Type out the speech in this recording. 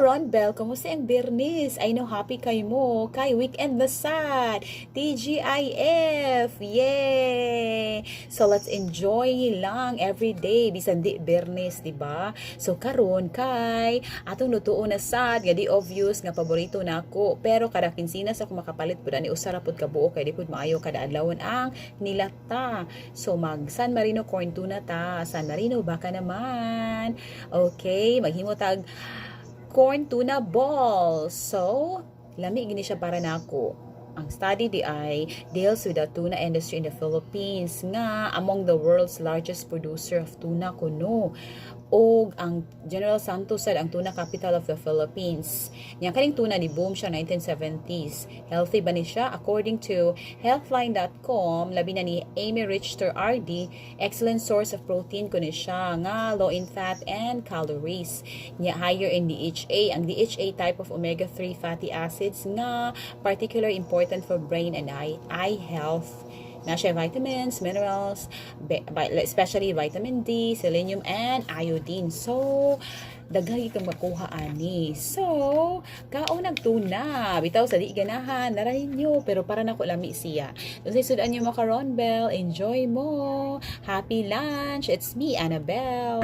Karon Bell, kumusta ang Biyernes? I know happy kayo mo. Kay weekend na sad. TGIF! Yay! So let's enjoy lang every day bisan di Biyernes, di ba? So karon kay atong lutuon na sad nga di obvious nga paborito nako, pero kada kinsinas ako makapalit pud ani, usa ra pud ka buok kay di pud maayo kada adlawon ang nilata. So mag San Marino corn tuna ta. San Marino, baka naman. Okay, maghimo tag corn tuna balls. So, lami gini siya para nako. Ang study di ay deals with the tuna industry in the Philippines nga among the world's largest producer of tuna kuno. Og ang General Santos sad ang tuna capital of the Philippines. Nya kaning tuna ni boom siya 1970s. Healthy ba ni siya? According to healthline.com, labi na ni Amy Richter RD, excellent source of protein kuno siya nga low in fat and calories. Nya higher in DHA. Ang DHA, type of omega-3 fatty acids nga particular important for brain and eye health. Na siya vitamins, minerals, especially vitamin D, selenium, and iodine. So, daghay kang makuha ani. So, kaon nag tuna. Bitaw sa di ganahan, nara ninyo, pero para nako lami siya. So, sudan niyo mga Bell, enjoy mo. Happy lunch. It's me, Annabelle.